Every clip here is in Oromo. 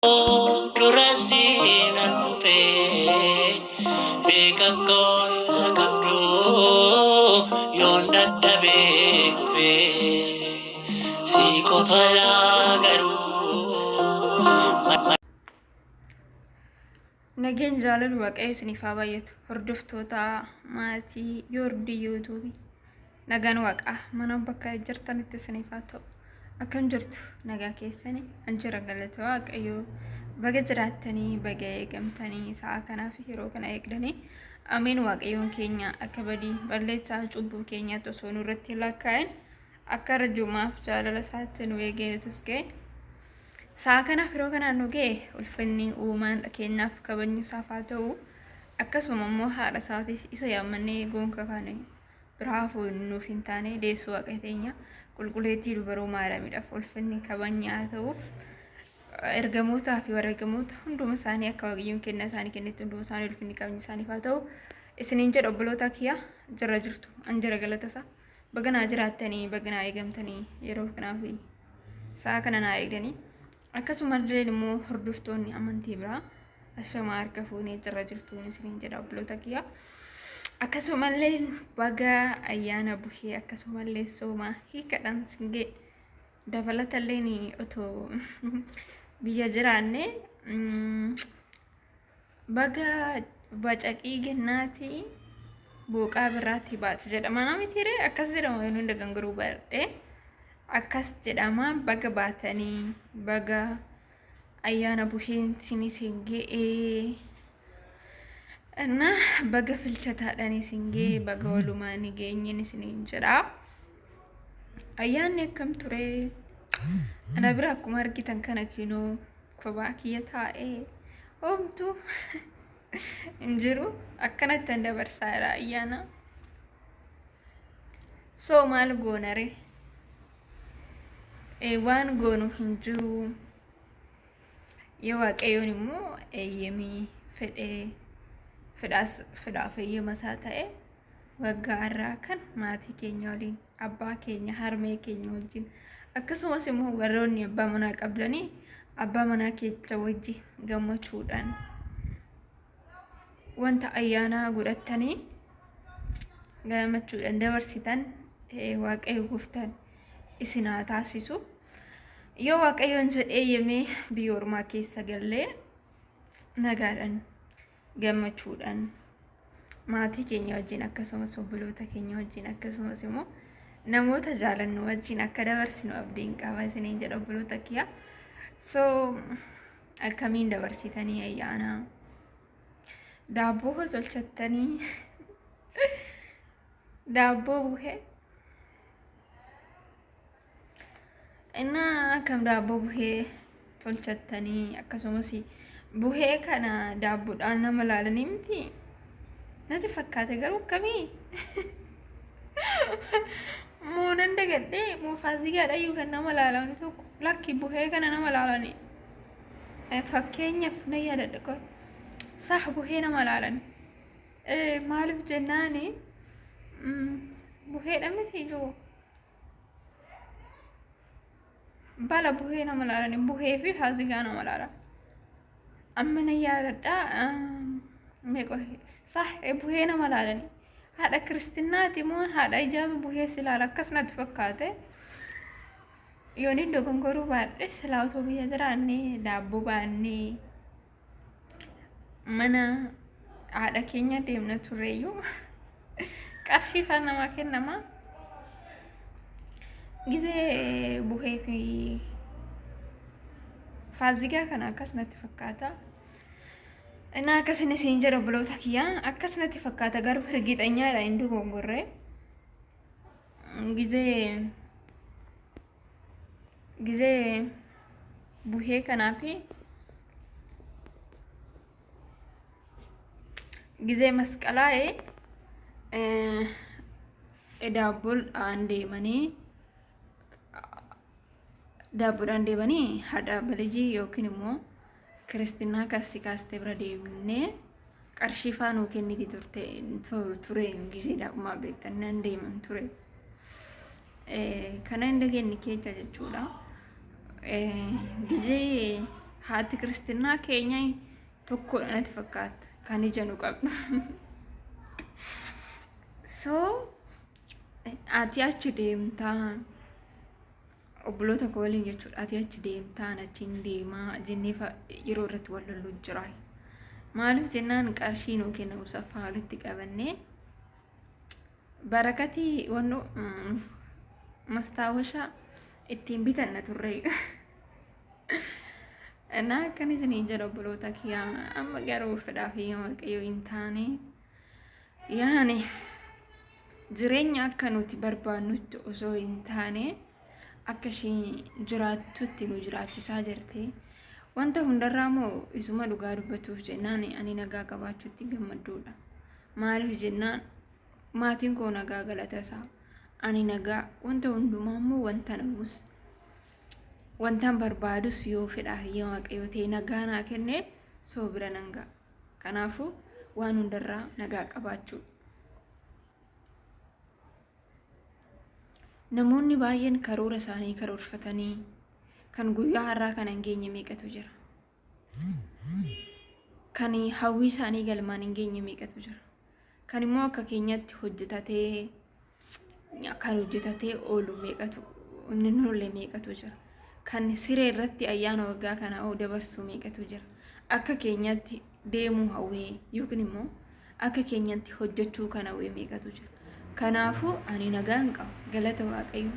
Dura siinan dhufe beeka koo qabdu yoon dadhabee kufe si qofa laa garuu. Nageen jaalala waaqayyo isiniif haa baay'atu. Hordoftoota maatii Yoordii Yuutuubii. Nagaan waaqaa mana bakka jirtanitti isiniif haa ta'u. Akkam jirtu nagaa keessanii an jira galata waaqayyoo baga jiraattanii baga eegamtanii sa'a kanaaf yeroo kana eegdanii ameen waaqayyoon keenya akka badii balleessaa cubbuu keenyaatti osoo nurratti hin lakkaa'in akka arjummaaf jaalala isaatti nu eegee nutis ga'e. Sa'a kanaaf yeroo kanaan nu ga'e ulfinni uumaan keenyaaf kabajni isaaf haa ta'u akkasuma immoo haadha isaatis isa yaammannee gonka kana biraa hafuu nuuf hin taane deessuu waaqa teenya qulqulleettii dubaroo maariyaamidhaaf ulfinni kabajni haa ta'uuf ergamootaa fi wareegamoota hunduma isaanii akka waaqayyoon kennaa isaanii kennetti hunduma isaanii ulfinni kabajni isaaniif haa ta'u isiniin jedha obboloota kiyya jira jirtu an jira galata isaa baga naa jiraattanii baga naa eegamtanii yeroo kanaaf sa'a kana naa eegdanii akkasumallee immoo hordoftoonni amantii biraa ashamaa harka fuunee jirra jirtuun isiniin jedha obboloota kiyya. Akkasumallee baga ayyaana buhee akkasumallee sooma hiikadhaan sin ga'e dabalatallee otoo biyya jiraanne baga bacaqii gennaatii booqaa birraatti baate jedhama nama mitiiree akkas jedhama yoo hunda ganguruu baadhee akkas jedhama baga baatanii baga ayyaana buheentiin isin ga'ee እና baga filchataadhaan isin ga'e baga walumaan geenyeen isiniin jedha. Ayyaanni akkam ture? Ana bira akkuma argitan kana kinoo kophaa kiyya taa'ee homtuu hin jiru akkanatti an dabarsaa jira ayyaana. So maal goonare? Waan goonu hin jiru. Yoo waaqayyoon immoo eeyyamii fedhee fedhaas fedhaaf eeyyama isaa ta'e waggaa har'aa kan maatii keenya waliin abbaa keenya harmee keenya wajjin akkasumas immoo warroonni abbaa manaa qabdanii abbaa manaa keessa wajjin gammachuudhaan wanta ayyaanaa godhattanii gammachuudhaan dabarsitan waaqayyo gooftaan isin haa taasisu. Yoo waaqayyoon jedhee yemee biyya ormaa keessa gallee nagaadhaan gammachuudhaan maatii keenya wajjin akkasumas obboloota keenya wajjin akkasumas immoo namoota jaalannu wajjin akka dabarsinu abdiin qaba isiniin jedha obboloota kiyya. So akkamiin dabarsitanii ayyaana daabboo hoo tolchattanii daabboo buhee Innaa akkam daabboo buhee tolchattanii akkasumas buhee kana daabboodhaan nama laalanii miti natti fakkaate garuu akkamii moo nan dagadhee moo faasigaadhayyuu kan nama laalanii tokko lakki buhee kana nama laalanii fakkeenyaaf na yaadadha qoy sah buhee nama laalanii maaliif jennaani buheedha miti ijoo Bala buhee nama laalani buhee fi faasigaa nama laala. Amma na yaadadha meeqa sah buhee nama laalani. Haadha kiristinnaati moo haadha ijaatu buhee si laala akkas natti fakkaate. Yoon iddoo gongoruu baadhe silaa otoo biyya jiraanne daabboo baannee mana haadha keenya deemna turreeyyuu qarshii faan namaa kennama. Gizee buhee fi faazigaa kana akkas natti fakkaata. Innaa akkasin isiin jedha obboloota kiyyaa akkas natti fakkaata garuu hirgixanyaadha hin dogongorree. Gizee gizee buhee kanaa fi gizee masqalaa'e daabboodhaan deemanii daabboodhaan deemanii haadha balijii yookiin immoo kiristinnaa kassi kaastee bira deemnee qarshii faa nuu kenniti turte ture gizee daa'ummaa beektan nan deeman ture. Kana hin dhageenye keessa jechuudha. Gizee Haati kiristinnaa keenya tokkodha natti fakkaata kan ija nu qabdu. So ati achi deemtaa obboloota koo waliin jechuudha. Ati achi deemtaa ani achiin deemaa jennee yeroo irratti wal lollu jira. Maaliif jennaan qarshii nuu kennamu saffaa walitti qabannee barakatii wannu mastaawasha ittiin bitanna turre. Innaa akkan isiniin jedha obboloota kiyyaa, amma garuu fedhaa fi Waaqayyo hin taane, yaani jireenya akka nuti barbaannutti osoo hin taane akka isheen jiraattutti nu jiraachisaa jirti. Wanta hundarraa immoo isuma dhugaa dubbachuuf jennaan ani nagaa qabaachuutti gammadduudha. Maaliif jennaan maatiin koo nagaa, galata isaa, ani nagaa, wanta hundumaa immoo wanta namus wantan barbaadus yoo fedhaa fi Waaqayyo ta'e nagaa naa kenne soo bira nan ga'a. Kanaafuu waan hundarraa nagaa qabaachuu. Namoonni baay'een karoora isaanii karoorfatanii kan guyyaa har'aa kana hin geenye meeqatu jira? Kan hawwii isaanii galmaan hin geenye meeqatu jira? Kan immoo akka keenyatti hojjetatee kan hojjetatee oolu meeqatu, inni hin oolle meeqatu jira? Kan siree irratti ayyaana waggaa kana dabarsu meeqatu jira? Akka keenyatti deemuu hawwee yookiin immoo akka keenyatti hojjechuu kan hawwee meeqatu jira? Kanaafuu ani nagaa hin qabu, galata Waaqayyo.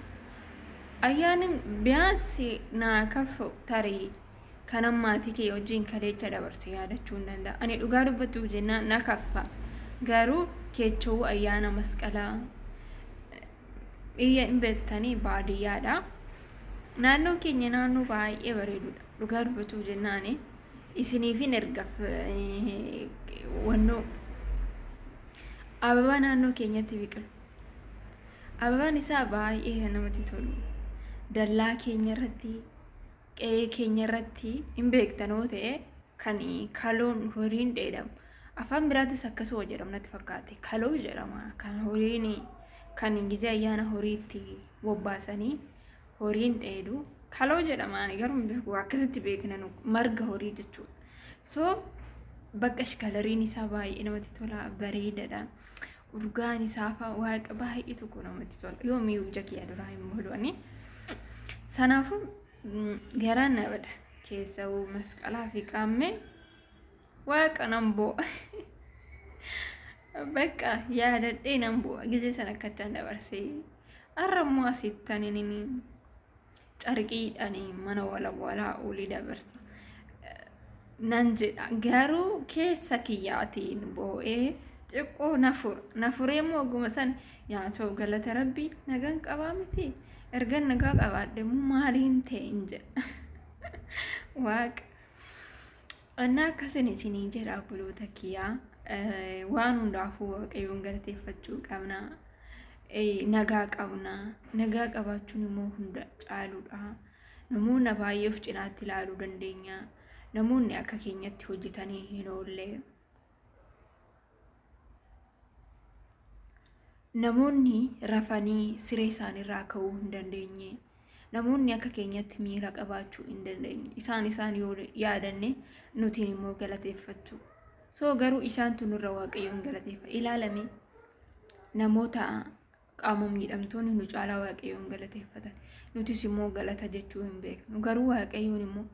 Ayyaanni biyaansi naa kafu tarii kanan maatii kee wajjin kaleecha dabarse yaadachuu hin danda'a. Ani dhugaa dubbachuuf jennaan na kaffa. Garuu keechoo ayyaana masqalaa biyya hin beektanii baadiyyaadha. Naannoon keenya naannoo baay'ee bareedudha. Dhugaa dubbachuuf jennaan isiniifin erga wannoo ababaa naannoo keenyatti biqilu. Ababaan isaa baay'ee kan namatti tolu. Dallaa keenya irratti, qe'ee keenya irratti hin beektanoo ta'e kan kaloon horiin dheedamu. Afaan biraattis akkasuma jedhamu natti fakkaate. Kaloo jedhama. Kan horiin kan gizee ayyaana horiitti bobbaasanii horiin dheedu. Kaloo jedhama, ani garuu hin beeku, akkasitti beekna nu marga horii jechuudha. So bakka kalariin isaa baay'ee namatti tola, bareedaadha. Urgaan isaa fa'a waaqa baay'ee tokko namatti tola. Yoomiyyuu ija kiyya duraa hin boodu. Sanaafuu garaan na bada. Keessawuu masqalaa fi qaammee waaqa nan boo'a. Bakka yaadadhee nan boo'a. Gizee sana akkattaan dabarsee. Har'a immoo asittan inni carqiidhaan mana walawalaa olii dabarsa. Nan jedha garuu keessa kiyyaatiin boo'ee xiqqoo na fura. Na furee immoo oguma san yaa ta'u galata Rabbii nagaan qabaa miti. Ergan nagaa qabaadhe immoo maaliin ta'e hin jedha. Waaqa. Annaa akkasin isinii jedha obboloota kiyyaa, waan hundaafuu Waaqayyoon galateeffachuu qabna. Nagaa qabna. Nagaa qabaachuun immoo hunda caaluudha. Namoonni baay'ee of cinaatti ilaaluu dandeenya. Namoonni akka keenyatti hojjetanii hin oolle. Namoonni rafanii siree isaaniirraa ka'uu hin dandeenye. Namoonni akka keenyatti miira qabaachuu hin dandeenye. Isaan isaan yoo yaadanne nutiin immoo galateeffachuu. So garuu isaantu nurra Waaqayyoon galateeffa. Ilaalame namoota qaama miidhamtoonni nu caalaa Waaqayyoon galateeffatan. Nutis immoo galata jechuu hin beeknu. Garuu Waaqayyoon immoo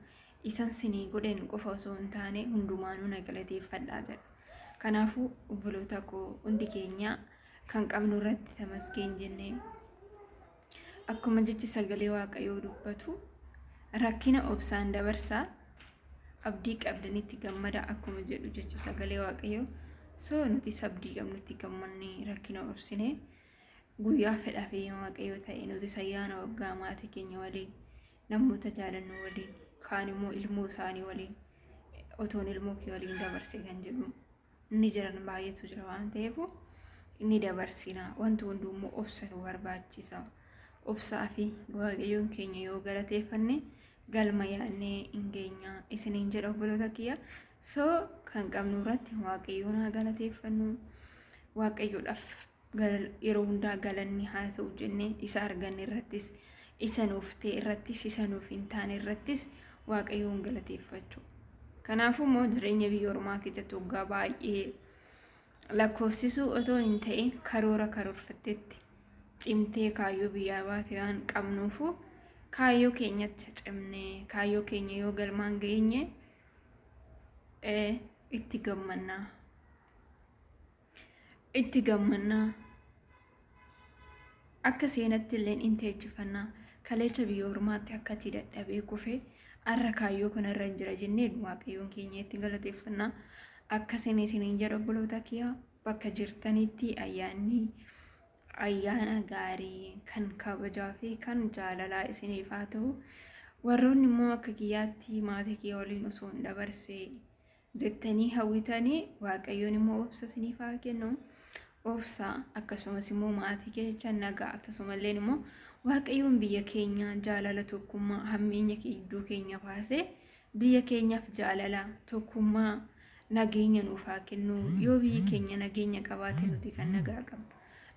isan sinii godheen qofa osoo hin taane hundumaanuu na galateeffadhaa jedha. Kanaafuu obboloota koo, hundi keenya kan qabnu irratti tamasgeen jennee, akkuma jechi sagalee Waaqayyoo dubbatu, rakkina obsaan dabarsaa, abdii qabdanitti gammada akkuma jedhu jechi sagalee Waaqayyoo. So nutis abdii qabnutti gammannee rakkina obsinee guyyaa fedhaa fi Waaqayyoo ta'e nutis ayyaana waggaa maatii keenya waliin, namoota jaalannu waliin, kaan immoo ilmoo isaanii waliin, otoon ilmoo kee waliin dabarse kan jedhu inni jiran baay'eetu jira waan ta'eef inni dabarsina. Wanti hunduu immoo obsa nu barbaachisa. Obsaa fi Waaqayyoon keenya yoo galateeffanne galma yaadnee hin geenya isiniin jedha obboloota kiyya. So kan qabnu irratti Waaqayyoon haa galateeffannu. Waaqayyoodhaaf yeroo hundaa galanni haa ta'u jennee isa arganne irrattis, isa nuuf ta'e irrattis, isa nuuf hin taane irrattis Waaqayyoon galateeffachuu. Kanaafuu immoo jireenya biyya ormaa keessatti waggaa baay'ee lakkoofsisuu otoo hin ta'in karoora karoorfattetti cimtee kaayyoo biyyaa baate waan qabnuufu kaayyoo keenyatti cimnee kaayyoo keenya yoo galmaan geenye itti gammannaa. Itti gammannaa. Akka seenatti illee in teechifannaa. Kaleecha biyya ormaatti akka itti dadhabee kufe har'a kaayyoo kanarra hin jira jennee Waaqayyoon keenya itti galateeffannaa. Akkasiin isiniin jedha obboloota kiyya, bakka jirtanitti ayyaanni ayyaana gaarii kan kabajaa fi kan jaalalaa isiniif haa ta'u. Warroonni immoo akka kiyyaatti maatii kiyya waliin osoo hin dabarse jettanii hawwitanii, Waaqayyoon immoo obsa isiniif haa kennu. Obsa, akkasumas immoo maatii keessa nagaa, akkasumallee immoo Waaqayyoon biyya keenya jaalala, tokkummaa, hammeenya gidduu keenya baasee biyya keenyaaf jaalala, tokkummaa, nageenya nuuf haa kennu. Yoo biyyi keenya nageenya qabaate nuti kan nagaa qabnu.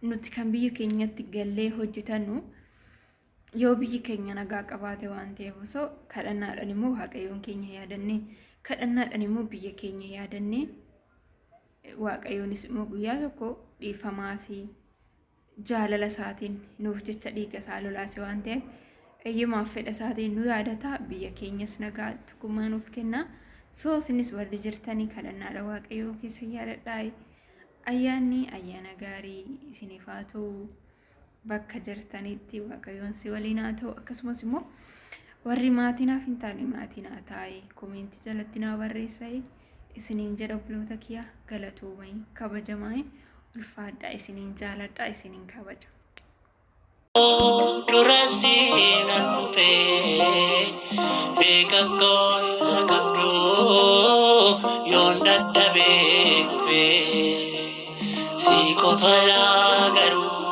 Nuti kan biyya keenyatti gallee hojjetannu yoo biyyi keenya nagaa qabaate waan ta'eef, osoo kadhannaadhaan immoo Waaqayyoon keenya yaadannee, kadhannaadhaan immoo biyya keenya yaadannee, Waaqayyoonis immoo guyyaa tokko dhiifamaa fi jaalala isaatiin nuuf jecha dhiiga isaa lolaase waan ta'eef, eeyyamaaf fedha isaatiin nu yaadata, biyya keenyas nagaa tokkummaa nuuf kenna. So isinis warri jirtanii kadhannaadha Waaqayyoo keessa yaadadhaa. Ayyaanni ayyaana gaarii isiniif haa ta'u. Bakka jirtanitti Waaqayyoon si waliin haa ta'u. Akkasumas immoo warri maatii naaf hin taane maatii naa taa'e, comment jalatti naa barreessa'e isiniin jedha. Obboloota kiyya, galatoomai, kabajamaa, ulfaadhaa, isiniin jaaladhaa, isiniin kabaja. Durasi nan dhufee beeka koo qabdu, yoon dadhabee kufee si qofa laa garuu.